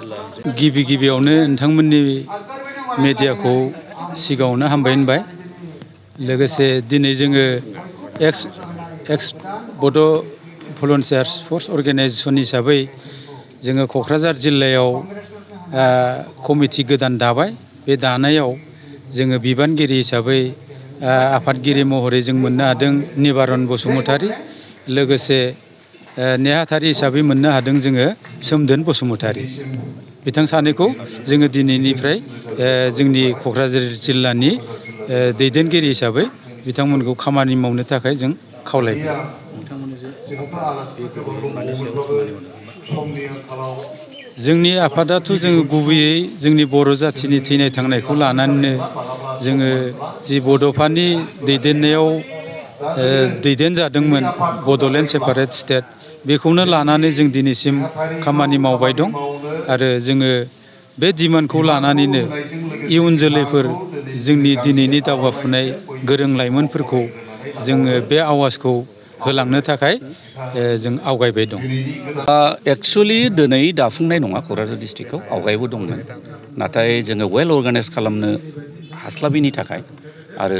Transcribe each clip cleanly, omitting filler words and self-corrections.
गिबि गिबियावनो नोंथांमोननि मेडियाखौ सिगाङावनो हामबाय होनबाय लोगोसे दिनै जोङो एक्स बड' भलन्टियार्स फर्स अर्गेनाइजेसन हिसाबै जोङो क'क्राझार जिल्लायाव कमिटि गोदान दाबाय बे दानायाव जोङो बिबानगिरि हिसाबै आफादगिरि महरै जों मोननो हादों निबारन बसुमतारी लोगोसे नेहाथारि हिसाबै मोननो हादों जोङो सोमदोन बसुमतारी बिथां सानैखौ जोङो दिनैनिफ्राय जोंनि क'क्राझार जिल्लानि दैदेनगिरि हिसाबै बिथांमोनखौ खामानि मावनो थाखाय जों खावलायबाय। जोंनि आफादाथ' जोङो गुबैयै जोंनि बर' जाथिनि थैनाय थांनायखौ लानानैनो जोङो जि बड'फानि दैदेननायाव दैदेनजादोंमोन बड'लेण्ड सेपारेट स्टेट बेखौनो लानानै जों दिनैसिम खामानि मावबाय दं आरो जोङो बे डिमान्डखौ लानानैनो इयुन जोलैफोर जोंनि दिनैनि दावगाफुनाय गोरों लाइमोनफोरखौ जोङो बे आवाजखौ होलांनो थाखाय जों आवगायबाय दं। एक्सुवेलि दिनै दाफुंनाय नङा क'क्राझार डिस्ट्रिक्टआव आवगायबो दंमोन नाथाय जोङो वेल अर्गानाइज खालामनो हास्लाबिनि थाखाय आरो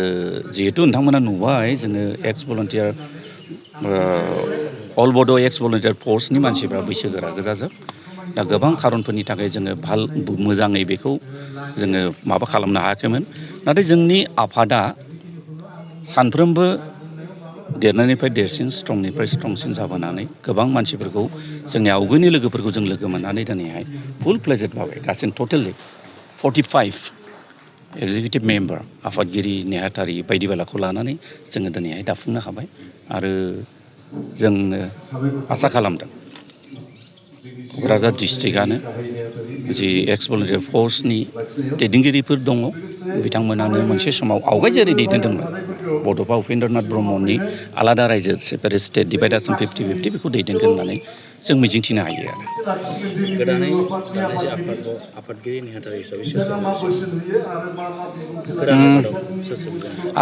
जिहेतु नोंथांमोना नुबाय जोङो एक्स भलन्टियार अल बड' एक्स भलन्टियार फर्सनि मानसिफ्रा बैसोगोरा गोजाजोब दा गोबां खारनफोरनि थाखाय जोङो मोजाङै बेखौ जोङो माबा खालामनो हायाखैमोन नाथाय जोंनि आफादा सानफ्रोमबो देरनायनिफ्राय देरसिन स्ट्रंनिफ्राय स्ट्रंसिन जाबोनानै गोबां मानसिफोरखौ जोंनि आवगोलनि लोगोफोरखौ जों लोगो मोननानै दिनैहाय फुल प्लेजेड भाबै गासैनो टटेलि 45 एक्जिकिउटिभ मेम्बार आफादगिरि नेहाथारि बायदि बालाखौ लानानै जोङो दिनैहाय दाफुंनो हाबाय आरो जोङो आसा खालामदों क'क्राझार डिस्ट्रिक्टआनो जि एक्स भलन्टियार फर्सनि दैदेनगिरिफोर दङ बिथांमोनानो मोनसे समाव आवगाय जेरै दैदेनदोंमोन बड'फा उपेन्द्रनाथ ब्रह्मनि आलादा रायजो सेपारेट स्टेट डिभाइडेसन 50-50 बेखौ दैदेनगोन होननानै जों मिजिंथिनो हायो आरो गोदानै दानाय जे आफादगिरि नेहाथारि हिसाबै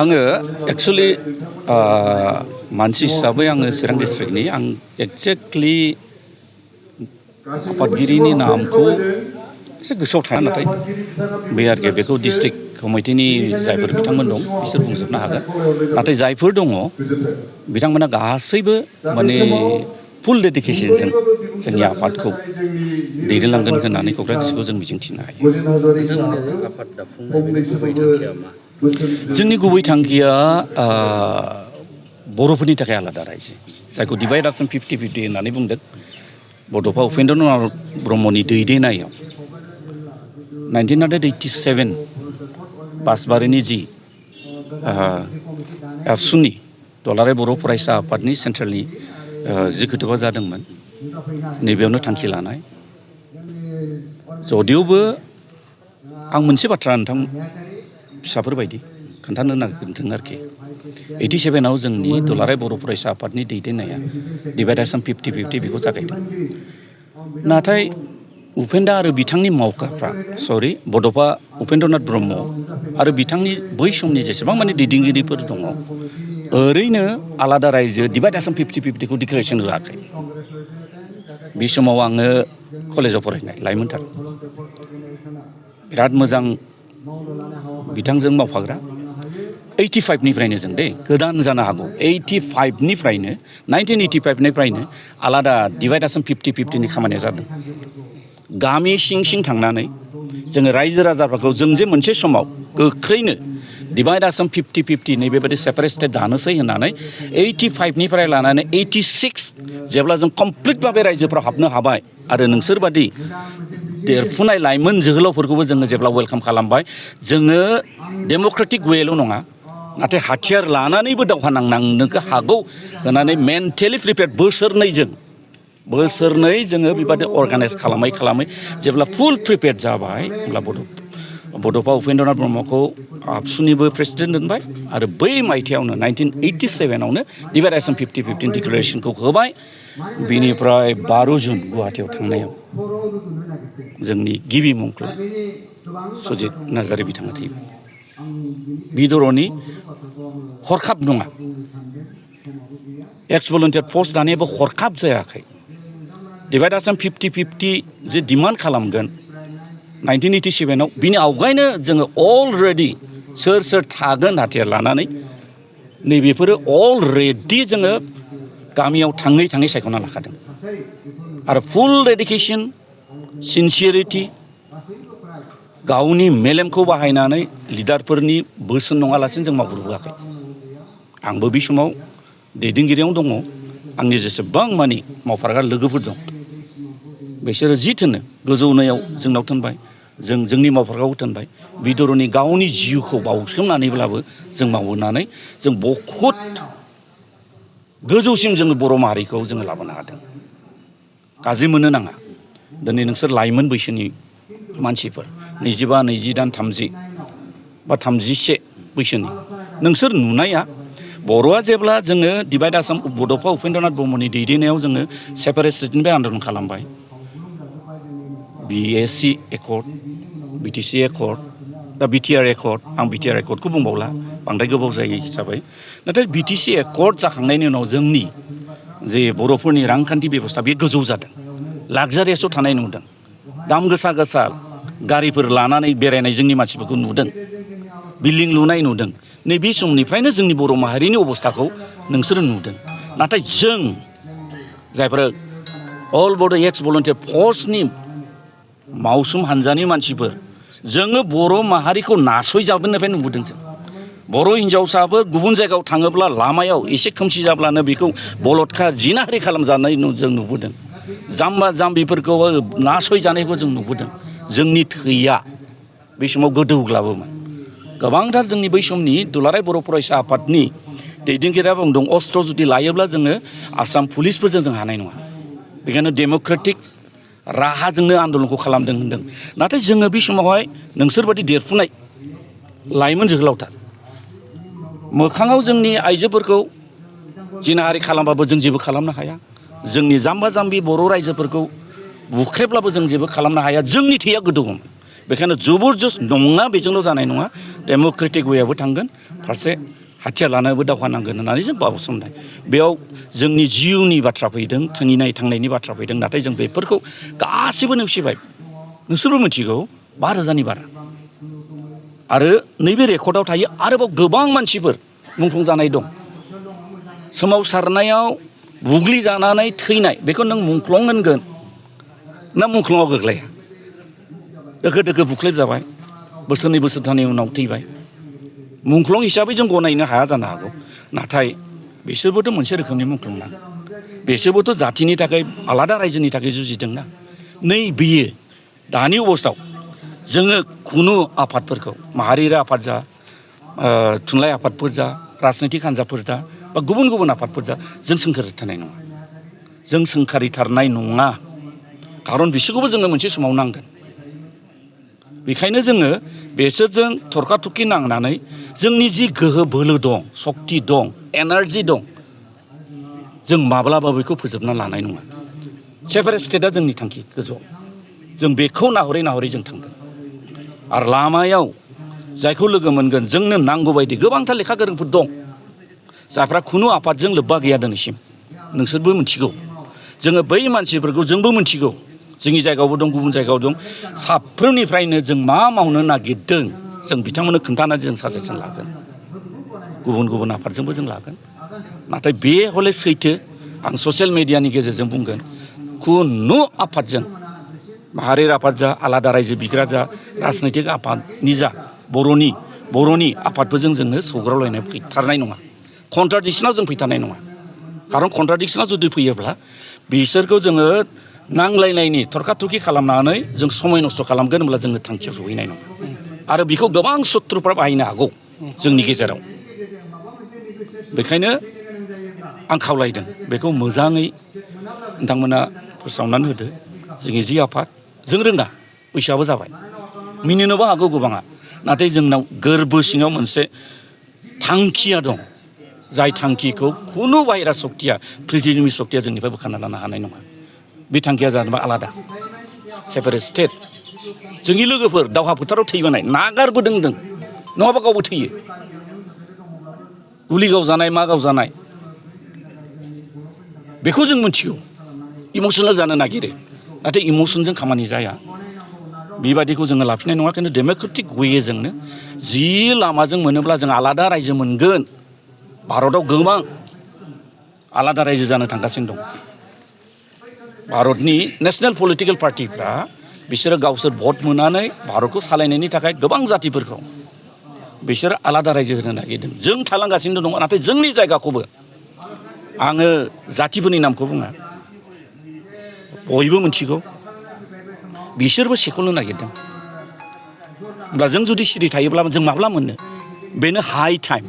आङो एक्सुवेलि मानसि हिसाबै आङो चिरां डिस्ट्रिक्टनि आं एक्जेक्टलि आफादगिरिनि नामखौ एसे गोसोआव थाया नाथाय बे आरोखि बेखौ डिस्ट्रिक्ट कमिटिनि जायफोर बिथांमोन दं बिसोर बुंजोबनो हागोन नाथाय जायफोर दङ बिथांमोना गासैबो माने फुल डेडिकेसनजों जोंनि आफादखौ दैदेनलांगोन होननानै क'क्राझार डिस्ट्रिक्टखौ जों मिजिंथिनो हायो। जोंनि गुबै थांखिया बर'फोरनि थाखाय आलादा रायजो जायखौ डिभाइडेसन 50-50 होननानै बुंदों बड'फा उपेन्द्रनाथ ब्रह्मनि दैदेननायाव 1987 बासबारिनि जि एबसुनि दुलाराय बर' फरायसा आफादनि सेन्ट्रेलनि एग्जिकिउटिभआ जादोंमोन नैबेयावनो थांखि लानाय जदिउबो आं मोनसे बाथ्रा नोंथां फिसाफोरबायदि खोन्थानो नागिरदों आरोखि 87आव जोंनि दुलाराय बर' फरायसा आफादनि दैदेननाया डिभाइडेसन 50-50 बेखौ जागायदों नाथाय उपेन्द्र आरो बिथांनि मावखाफ्रा बड'फा उपेन्द्रनाथ ब्रह्म आरो बिथांनि बै समनि जेसेबां माने दैदेनगिरिफोर दङ ओरैनो आलादा रायजो डिभाइडेसन 50-50खौ डिक्लेरेसन होआखै बे समाव आङो कलेजाव फरायनाय लाइमोनथार बिराद मोजां बिथांजों मावफाग्रा 85निफ्रायनो जों गोदान जानो हागौ 85निफ्रायनो 1985निफ्रायनो आलादा डिभाइडेसन 50-50नि खामानिया जादों गामि सिं सिं थांनानै जोङो रायजो राजाफोरखौ जों जे मोनसे समाव गोख्रैनो डिभाइडेसन 50-50 नैबेबायदि सेपारेट स्टेट दानोसै होननानै 85निफ्राय लानानै 86 जेब्ला जों कमप्लिट भाबै रायजोफ्राव हाबनो हाबाय आरो नोंसोरबादि देरफुनाय लाइमोन जोहोलावफोरखौबो जोङो जेब्ला वेलकाम खालामबाय जोङो डेम'क्रेटिक वेल' नङा नाथाय हाथियार लानानैबो दावहा नांनो हागौ होननानै मेन्टेलि प्रिपेयार्ड बोसोरनै जोङो बेबादि अर्गानाइज खालामै जेब्ला फुल प्रिपेयार्ड जाबाय अब्ला बड'फा उपेन्द्रनाथ ब्रह्मखौ आबसुनिबो प्रेसिडेन्ट दोनबाय आरो बै मायथाइयावनो 1987आवनो डिभाइडेसन 50-50 डिक्लेरेसनखौ होबाय बिनिफ्राय 12 जुन गुवाहाटियाव थांनायाव जोंनि गिबि मुंख्लं सुजित नार्जारि बिथाङा थैबाय बिदरनि हरखाब नङा एक्स भलन्टियार पस्ट दानायाबो हरखाब जायाखै डिभाइड आसाम 50-50 जे डिमान्ड खालामगोन 1987 बिनि आवगायनो जोङो अलरेडि सोर सोर थागोन हाथियार लानानै नैबेफोरो अलरेडि जोङो गामियाव थाङै थाङै सायख'ना लाखादों आरो फुल डेडिकेसन सिनसियारिटि गावनि मेलेमखौ बाहायनानै लिडारफोरनि बोसोन नङालासिनो जों मावबोआखै आंबो बे समाव दैदेनगिरियाव दङ आंनि जेसेबां मानि मावफाग्रा लोगोफोर दं बिसोरो जि थोनो गोजौनायाव जोंनाव थोनबाय जोंनि मावफाग्राखौ थोनबाय बिदरनि गावनि जिउखौ बावसोमनानैब्लाबो जों मावबोनानै जों बहुद गोजौसिम जोङो बर' माहारिखौ जोङो लाबोनो हादों गाज्रि मोननो नाङा दिनै नोंसोर लाइमोन बैसोनि मानसिफोर 22, 23, 30 बा 31 बैसोनि नोंसोर नुनाया बर'आ जेब्ला जोङो डिभाइड आसाम बड'फा उपेन्द्रनाथ ब्रह्मनि दैदेननायाव जोङो सेपारेट स्टेटनिफ्राय आन्दलन खालामबाय BSc एकर्ड BTC एकर्ड दा BTR एकर्ड आं BTR एकर्डखौ बुंबावला बांद्राय गोबाव जायो हिसाबै नाथाय BTC एकर्ड जाखांनायनि उनाव जोंनि जे बर'फोरनि रांखान्थि बेबस्था बे गोजौ जादों लाक्जारियासआव थानाय नुदों दाम गोसा गोसा गारिफोर लानानै बेरायनाय जोंनि मानसिफोरखौ नुदों बिल्डिं लुनाय नुदों नैबे समनिफ्रायनो जोंनि बर' माहारिनि अबस्थाखौ नोंसोरो नुदों नाथाय जों जायफोरा अल बड' एक्स भलन्टियार फर्सनि मावसोम हान्जानि मानसिफोर जोङो बर' माहारिखौ नासयजाबोनायनिफ्राय नुबोदों जों बर' हिन्जावसाबो गुबुन जायगायाव थाङोब्ला लामायाव एसे खोमसि जाब्लानो बेखौ बलदखा जिनाहारि खालामजानाय जों नुबोदों जाम्बा जाम्बिफोरखौ नासयजानायखौ जों नुबोदों जोंनि थैया बे समाव गोदौग्लाबोमोन गोबांथार जोंनि बै समनि दुलाराय बर' फरायसा आफादनि दैदेनगिरिया बुंदों अस्त्र जुदि लायोब्ला जोङो आसाम पुलिसफोरजों जों हानाय नङा बेखायनो डेम'क्रेटिक राहाजोंनो आन्दलनखौ खालामदों होनदों नाथाय जोङो बे समावहाय नोंसोरबादि देरफुनाय लाइमोन जोहोलावथार मोखाङाव जोंनि आइजोफोरखौ जिनाहारि खालामबाबो जों जेबो खालामनो हाया जोंनि जाम्बा जाम्बि बर' रायजोफोरखौ बुख्रेब्लाबो जों जेबो खालामनो हाया जोंनि थैया गोदौमोन बेखायनो जबरजस्त नङा बेजोंल' जानाय नङा डेम'क्रेटिक वेयावबो थांगोन फारसे हाथियार लानानैबो दावहा नांगोन होननानै जों बावसोमनाय बेयाव जोंनि जिउनि बाथ्रा फैदों थांनायनि बाथ्रा फैदों नाथाय जों बेफोरखौ गासिबो नेवसिबाय नोंसोरबो मिथिगौ 5,000नि बारा आरो नैबे रेकर्डआव थायो आरोबाव गोबां मानसिफोर मुंख्लं जानाय दं सोमावसारनायाव बुग्लिजानानै थैनाय बेखौ नों मुंख्लं होनगोन ना मुंख्लङाव गोग्लैया दोखो दोखो बुख्लेब जाबाय बोसोरनै बोसोरथामनि उनाव थैबाय मुंख्लं हिसाबै जों गनायनो हाया जानो हागौ नाथाय बिसोरबोथ' मोनसे रोखोमनि मुंख्लं ना बिसोरबोथ' जाथिनि थाखाय आलादा रायजोनि थाखाय जुजिदोंना नै बेयो दानि अबस्थायाव जोङो खुनु आफादफोरखौ माहारियारि आफाद जा थुनलाइ आफादफोर जा राजनैतिक हान्जाफोर जा बा गुबुन गुबुन आफादफोर जा जों सोंखारिथारनाय नङा जों सोंखारिथारनाय नङा खारन बिसोरखौबो जोङो मोनसे समाव नांगोन बेखायनो जोङो बेसोरजों थरखा थरखि नांनानै जोंनि जि गोहो बोलो दं सक्ति दं एनार्जि दं जों माब्लाबा बेखौ फोजोबना लानाय नङा सेपारेट स्टेटआ जोंनि थांखि गोजौआव जों बेखौ नाहरै नाहरै जों थांगोन आरो लामायाव जायखौ लोगो मोनगोन जोंनो नांगौ बायदि गोबांथार लेखा गोरोंफोर दं जायफ्रा खुनु आफादजों लोब्बा गैया दिनैसिम नोंसोरबो मिथिगौ जोङो बै मानसिफोरखौ जोंबो मिथिगौ जोंनि जायगायावबो दं गुबुन जायगायाव दं साफ्रोमनिफ्रायनो जों मा मावनो नागिरदों जों बिथांमोननो खोन्थानानै जों साजेसन लागोन गुबुन गुबुन आफादजोंबो जों लागोन नाथाय बे हले सैथो आं ससियेल मिडियानि गेजेरजों बुंगोन खुनु आफादजों माहारियारि आफाद जा आलादा रायजो बिग्रा जा राजनैतिक आफादनि जा बर'नि आफादफोरजों जोङो सौग्रावलायनाय फैथारनाय नङा कन्ट्राडिक्सनाव जों फैथारनाय नङा खारन कन्ट्राडिक्सनाव जुदि फैयोब्ला बिसोरखौ जोङो नांलायनायनि थरखा थरखि खालामनानै जों समय नस्थ' खालामगोन होनब्ला जोङो थांखियाव सहैनाय नङा आरो बेखौ गोबां सत्रुफ्रा बाहायनो हागौ जोंनि गेजेराव बेखायनो आं खावलायदों बेखौ मोजाङै नोंथांमोना फोसावनानै होदो जोंनि जि आफाद जों रोङा बैसोआबो जाबाय मिनिनोबो हागौ गोबाङा नाथाय जोंनाव गोरबो सिङाव मोनसे थांखिया दं जाय थांखिखौ खुनु बाहेरा सक्तिया पृथिबिनि सक्तिया जोंनिफ्राय बोखारना लानो हानाय नङा बे थांखिया जानोबा आलादा सेपारेट स्टेट जोंनि लोगोफोर दावहा फोथाराव थैबोनाय नागारबोदों नङाबा गावबो थैयो गुलि गावजानाय मा गावजानाय बेखौ जों मिथिगौ इमसनेल जानो नागिरो नाथाय इमसनजों खामानि जाया बेबादिखौ जोङो लाफिननाय नङा खिन्थु डेम'क्रेटिक वेजोंनो जि लामाजों मोनोब्ला जों आलादा रायजो मोनगोन भारताव गोबां आलादा रायजो जानो थांगासिनो दं भारतनि नेशनेल पलिटिकेल पार्टिफ्रा बिसोरो गावसोर भट मोननानै भारतखौ सालायनायनि थाखाय गोबां जातिफोरखौ बिसोर आलादा रायजो होनो नागिरदों जों थालांगासिनो दङ नाथाय जोंनि जायगाखौबो आङो जातिफोरनि नामखौ बुङा बयबो मिथिगौ बिसोरबो सेख'नो नागिरदों होमब्ला जों जुदि सिरि थायोब्ला जों माब्ला मोननो बेनो हाइ टाइम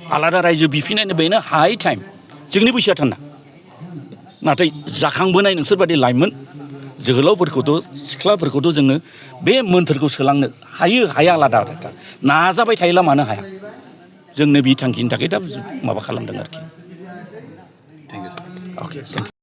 आलादा रायजो बिफिननायनो बेनो हाइ टाइम जोंनि बैसोआ थाना नाथाय जाखांबोनाय नोंसोरबादि लाइमोन जोहोलावफोरखौथ' सिख्लाफोरखौथ' जोङो बे मोन्थोरखौ सोलांनो हाया आलादा खोथा नाजाबाय थायोब्ला मानो हाया जोंनो बि थांखिनि थाखाय दा माबा खालामदों आरोखि थेंक इउ अके